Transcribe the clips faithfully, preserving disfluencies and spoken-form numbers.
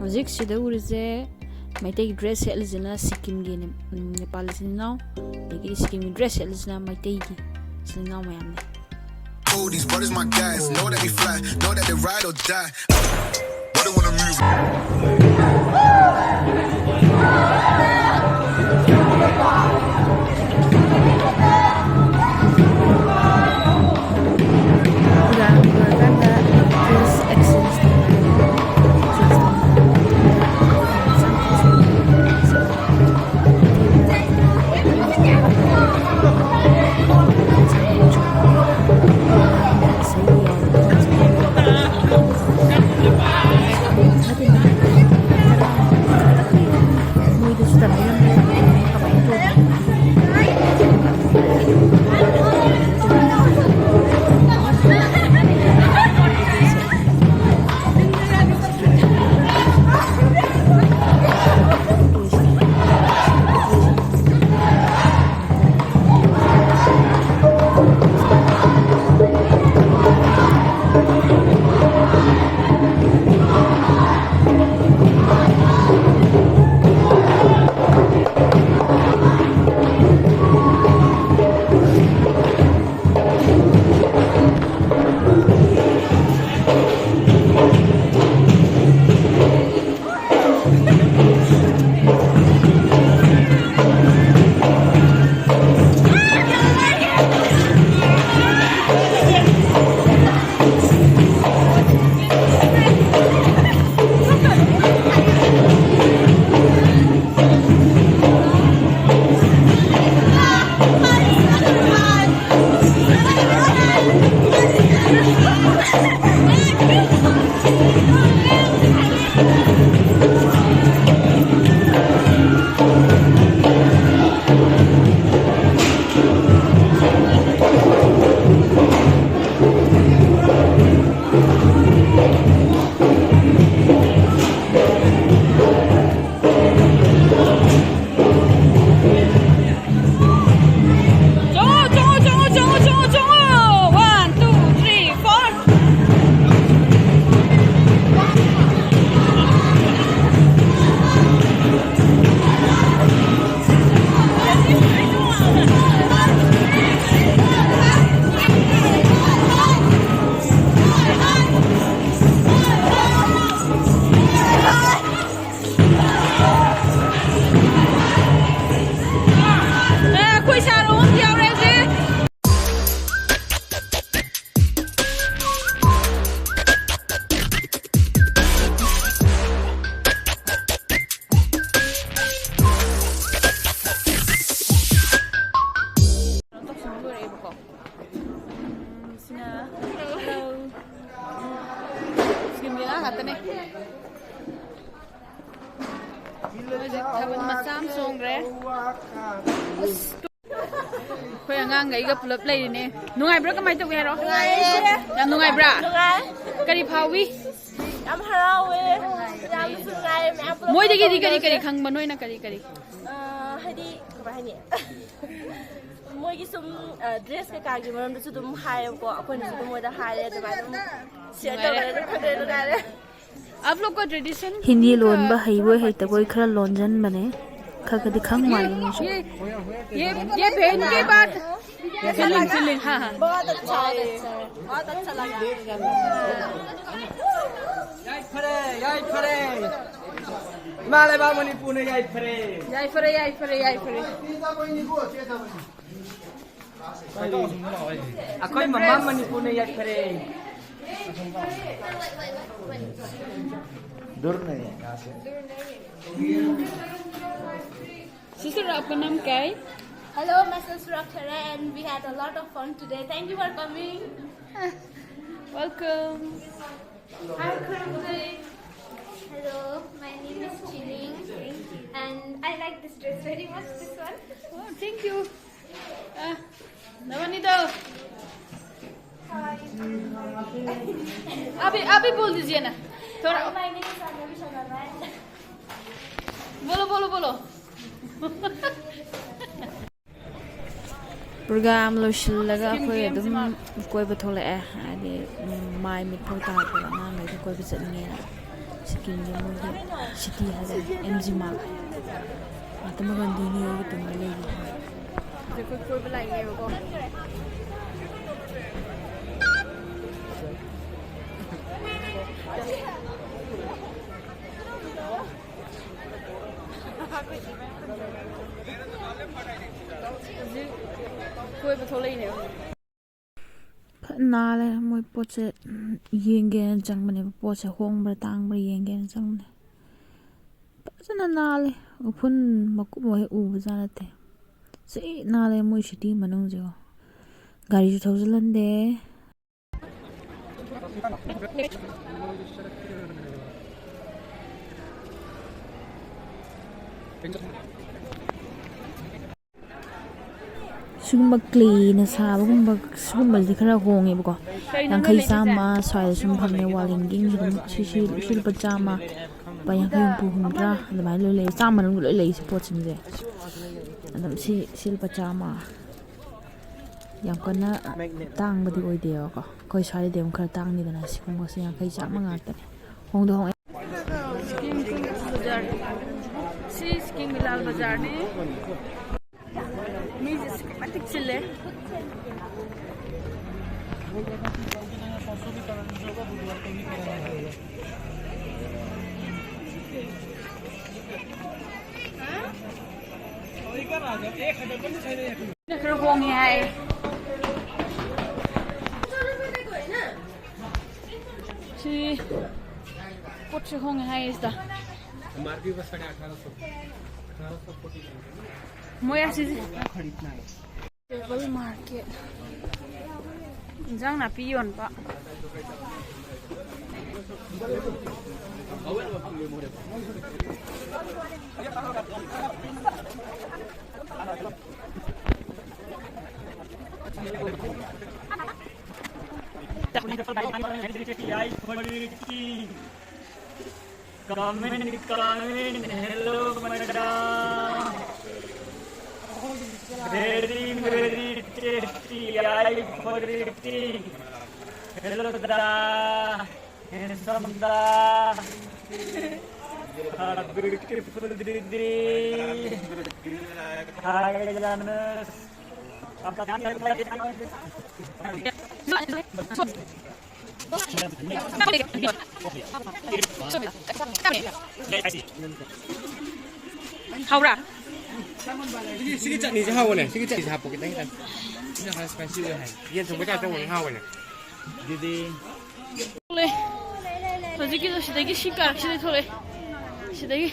ꯍꯧꯖꯤꯛ ꯁꯤꯗ ꯎꯔꯤꯁꯦ ꯃꯩꯇꯩꯒꯤ ꯗ꯭ꯔꯦꯁ ꯁꯦꯠꯂꯤꯁꯤꯅ ꯁꯤꯛꯀꯤꯝꯒꯤ ꯅꯦ-, ꯎꯝ, ꯅꯦꯄꯥꯂꯤ ꯏꯆꯤꯟ ꯏꯅꯥꯎ, ꯑꯗꯒꯤꯗꯤ ꯁꯤꯛꯀꯤꯝꯒꯤ ꯗ꯭ꯔꯦꯁ ꯁꯦꯠꯂꯤꯁꯤꯅ ꯃꯩꯇꯩꯒꯤ ꯏꯆꯤꯟ ꯏꯅꯥꯎ ꯃꯌꯥꯝꯅꯤ꯫ Oh, these brothers my guys, know that we fly, know that they ride or die. What they wanna move? ꯏꯔꯥꯡ ꯂꯣꯏꯔꯀꯥꯟꯗ ꯗ꯭ꯔꯦꯁ ꯑꯦꯛꯁꯆꯦꯟꯖ ꯇꯧꯅꯔꯦ꯫ ꯑꯦꯛꯁꯆꯦꯟꯖ ꯇꯧꯅꯔꯦ꯫ ꯍꯧꯖꯤꯛ ꯊꯥꯕꯜ ꯃꯆꯥ ꯑꯃ ꯆꯣꯡꯈ꯭ꯔꯦ꯫ ꯑꯁ, ꯑꯩꯈꯣꯏ ꯑꯉꯥꯡꯈꯩꯒ ꯄꯨꯂꯞ ꯂꯩꯔꯤꯅꯦ꯫ ꯅꯨꯡꯉꯥꯏꯕ꯭ꯔꯥ? ꯀꯃꯥꯏꯅ ꯇꯧꯒꯦ ꯍꯥꯏꯔꯣ? ꯅꯨꯡꯉꯥꯏꯌꯦ꯫ ꯌꯥꯝ ꯅꯨꯡꯉꯥꯏꯕ꯭ꯔꯥ? ꯅꯨꯡꯉꯥꯏ꯫ ꯀꯔꯤ ꯐꯥꯎꯏ? ꯌꯥꯝ ꯍꯔꯥꯎꯋꯦ꯫ ꯌꯥꯝꯅꯁꯨ ꯅꯨꯡꯉꯥꯏꯌꯦ꯫ ꯃꯌꯥꯝ ꯄꯨꯂꯞ ꯃꯣꯏꯗꯒꯤꯗꯤ ꯀꯔꯤ ꯄꯨꯟꯕꯁꯦ꯫ ꯀꯔꯤ ꯈꯪꯕ? ꯅꯣꯏꯅ ꯀꯔꯤ ꯀꯔꯤ? ꯑ, ꯍꯥꯏꯗꯤ, ꯀꯃꯥꯏ ꯍꯥꯏꯅꯤ? ꯃꯣꯏꯒꯤ ꯁꯨꯝ, ꯑ, ꯗ꯭ꯔꯦꯁ ꯀꯩꯀꯥꯒꯤ ꯃꯔꯝꯗꯁꯨ ꯑꯗꯨꯝ ꯍꯥꯏꯌꯦꯕꯀꯣ꯫ ꯑꯩꯈꯣꯏꯅꯁꯨ ꯑꯗꯨꯝ ꯃꯣꯏꯗ ꯍꯥꯏꯔꯦ, ꯑꯗꯨꯃꯥꯏꯅ ꯑꯗꯨꯝ ꯁꯤꯌꯔ ꯅꯨꯡꯉꯥꯏꯔꯦ꯫ ꯇꯧꯅꯔꯦ, ꯑꯗꯨꯝ ꯈꯪꯅꯔꯦ, ꯅꯨꯡꯉꯥꯏꯔꯦ꯫ आप लोग का ट्रेडिशन हिंदी लोन ब हईबोय हईतबोय खरा लोन जन बने। खा कदी खंग माली मुझे। ये, ये, ये बहन के बात। फीलिंग, फीलिंग, हाँ, हाँ। बहुत अच्छा है। बहुत अच्छा लगा। ꯌꯥꯏꯐꯔꯦ, ꯌꯥꯏꯐꯔꯦ꯫ ꯏꯃꯥ ꯂꯩꯕꯥꯛ ꯃꯅꯤꯄꯨꯔꯅ ꯌꯥꯏꯐꯔꯦ꯫ ꯌꯥꯏꯐꯔꯦ, ꯌꯥꯏꯐꯔꯦ, ꯌꯥꯏꯐꯔꯦ꯫ ꯑꯩꯈꯣꯏ ꯃꯃꯥ ꯃꯅꯤꯄꯨꯔꯅ ꯌꯥꯏꯐꯔꯦ꯫ दूर नहीं है यहाँ से। सिस्टर, आपका नाम क्या है? Hello, myself Suraksha Rai, and we had a lot of fun today. Thank you for coming. Welcome. Hi, Khuramdei. Hello, my name is Chiling, and I like this dress very much, this one. Oh, thank you. Ah, Navneet. Hi. अभी, अभी बोल दीजिए ना। थोड़ा। Hi, my name is Annavi Sharma. बोलो, बोलो, बोलो। Programme ꯂꯣꯏꯁꯤꯜꯂꯒ ꯑꯩꯈꯣꯏ ꯑꯗꯨꯝ ꯀꯣꯏꯕ ꯊꯣꯛꯂꯛꯑꯦ꯫ ꯍꯥꯏꯗꯤ, ꯎꯝ, ꯃꯥꯏ ꯃꯤꯠ ꯐꯥꯎ ꯇꯥꯗ꯭ꯔꯤꯕ ꯑꯉꯥꯡꯈꯩꯗ ꯀꯣꯏꯕ ꯆꯠꯅꯤꯡꯉꯦꯅ꯫ ꯁꯤꯀꯤꯝꯒꯤ ꯃꯣꯏꯒꯤ ꯁꯤꯇꯤ ꯍꯥꯏꯗꯅ ꯑꯦꯝ ꯖꯤ ꯃꯥꯔꯛ, ꯃꯍꯥꯇꯃꯥ ꯒꯥꯟꯙꯤꯅꯤ ꯍꯣꯏꯒꯤ ꯇꯨꯡꯗ ꯂꯩꯔꯤ ꯍꯥꯏ꯫ ꯍꯧꯖꯤꯛ ꯑꯩꯈꯣꯏ ꯀꯣꯏꯕ ꯂꯥꯛꯏꯅꯦꯕꯀꯣ꯫ ꯍꯧꯖꯤꯛ ꯀꯣꯏꯕ ꯊꯣꯛꯂꯛꯏꯅꯦꯕ꯫ ꯐꯖꯅ ꯅꯥꯜꯂꯦ꯫ ꯃꯣꯏ ꯄꯣꯠꯁꯦ, ꯎꯝ, ꯌꯦꯡꯒꯦꯅ ꯆꯪꯕꯅꯦꯕ꯫ ꯄꯣꯠꯁꯦ ꯍꯣꯡꯕ꯭ꯔꯥ ꯇꯥꯡꯕ꯭ꯔꯥ ꯌꯦꯡꯒꯦꯅ ꯆꯪꯕꯅꯦ꯫ ꯐꯖꯅ ꯅꯥꯜꯂꯦ꯫ ꯎꯐꯨꯟ ꯃꯀꯨꯞ ꯑꯃ ꯍꯦꯛ ꯎꯕꯖꯥꯠ ꯅꯠꯇꯦ꯫ ꯆꯤ ꯅꯥꯜꯂꯦ ꯃꯣꯏ ꯁꯤꯇꯤ ꯃꯅꯨꯡꯁꯦ꯫ ꯒꯥꯔꯤꯁꯨ ꯊꯧꯖꯤꯜꯍꯟꯗꯦ꯫ ꯁꯤꯒꯨꯝꯕ ꯀ꯭ꯂꯦꯅ ꯁꯥꯕꯒꯨꯝꯕ, ꯁꯤꯒꯨꯝꯕꯁꯤꯗꯤ ꯈꯔ ꯍꯣꯡꯉꯦꯕꯀꯣ꯫ ꯌꯥꯡꯈꯩ, ꯆꯥꯝꯃ ꯁ꯭ꯋꯥꯏꯗ ꯁꯨꯝ ꯐꯪꯉꯦ꯫ ꯋꯥꯜ ꯍꯦꯡꯒꯤꯡꯁꯨ ꯑꯗꯨꯝ ꯁꯤ, ꯁꯤ, ꯁꯤ ꯂꯨꯄꯥ ꯆꯥꯝꯃ, ꯂꯨꯄꯥ ꯌꯥꯡꯈꯩ, ꯍꯨꯝꯐꯨ, ꯍꯨꯝꯗ꯭ꯔꯥ ꯑꯗꯨꯃꯥꯏꯅ ꯂꯣꯏ ꯂꯩ꯫ ꯆꯥꯝꯃ ꯃꯅꯨꯡꯗ ꯂꯣꯏ ꯂꯩ ꯁꯤ ꯄꯣꯠꯁꯤꯡꯁꯦ꯫ ꯑꯗꯨꯝ ꯁꯤ, ꯁꯤ ꯂꯨꯄꯥ ꯆꯥꯝꯃ꯫ ꯌꯥꯝ ꯀꯟꯅ ꯇꯥꯡꯕꯗꯤ ꯑꯣꯏꯗꯦꯕꯀꯣ꯫ ꯑꯩꯈꯣꯏ ꯁ꯭ꯋꯥꯏꯗꯗꯤ ꯑꯃꯨꯛ ꯈꯔ ꯇꯥꯡꯉꯤꯗꯅ꯫ ꯁꯤꯒꯨꯝꯕꯁꯦ ꯌꯥꯡꯈꯩ, ꯆꯥꯝꯃ ꯉꯥꯛꯇꯅꯦ꯫ ꯍꯣꯡꯗ ꯍꯣꯡꯉꯦ꯫ ꯁꯤꯀꯤꯝ ꯕꯖꯥꯔ꯫ ꯁꯤ ꯁꯤꯀꯤꯝꯒꯤ ꯂꯥꯜ ꯕꯖꯥꯔꯅꯤ꯫ ꯃꯤꯁꯦ ꯑꯁꯨꯛꯀꯤ ꯃꯇꯤꯛ ꯆꯤꯜꯂꯦ꯫ ꯈꯔ ꯍꯣꯡꯉꯦ ꯍꯥꯏ꯫ ꯁꯤ ꯄꯣꯠꯁꯦ ꯍꯣꯡꯉꯦ ꯍꯥꯏꯌꯦ ꯁꯤꯗ꯫ ꯃꯣꯏ ꯑꯁꯤꯁꯦ ꯇꯦꯕꯜ ꯃꯥꯔꯀꯦꯠ꯫ ꯏꯟꯖꯥꯡ ꯅꯥꯄꯤ ꯌꯣꯟꯕ꯫ Come in, come in, hello, madam. Very, very tasty, I for tea. Hello, dada. Handsome dada. Beautiful didi. Hi, Janus. आपका ध्यान रखना है। ꯍꯧꯔꯥ? ꯁꯤꯒꯤ, ꯁꯤꯒꯤ ꯆꯠꯅꯤꯁꯦ ꯍꯥꯎꯕꯅꯦ꯫ ꯁꯤꯒꯤ ꯆꯠꯅꯤꯁꯦ ꯍꯥꯎꯕꯅꯦ꯫ ꯁꯤꯅ ꯈꯔ spicy ꯑꯣꯏ ꯍꯥꯏ꯫ ꯌꯦꯟ ꯊꯣꯡꯕ type ꯇꯧꯕꯅꯦ, ꯍꯥꯎꯕꯅꯦ꯫ ꯑꯗꯨꯗꯤ ꯊꯣꯛꯂꯛꯑꯦ꯫ ꯍꯧꯖꯤꯛꯀꯤꯗꯣ ꯁꯤꯗꯒꯤ ꯁꯤ ꯀꯥꯔꯛꯁꯤꯗꯩ ꯊꯣꯛꯂꯛꯑꯦ꯫ ꯁꯤꯗꯒꯤ꯫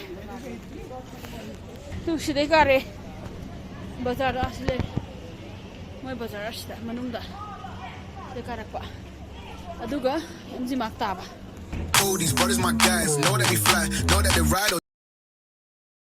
ꯇꯨ ꯁꯤꯗꯩ ꯀꯥꯔꯛꯑꯦ꯫ ꯕꯖꯥꯔꯗ ꯑꯁꯤ ꯂꯩ꯫ ꯃꯣꯏ ꯕꯖꯥꯔ ꯑꯁꯤꯗ ꯃꯅꯨꯡꯗ ꯁꯤꯗ ꯀꯥꯔꯛꯄ꯫ ꯑꯗꯨꯒ ꯑꯦꯝ ꯖꯤ ꯃꯥꯔꯛ ꯇꯥꯕ꯫ Oh, these brothers my guys, know that we fly, know that they ride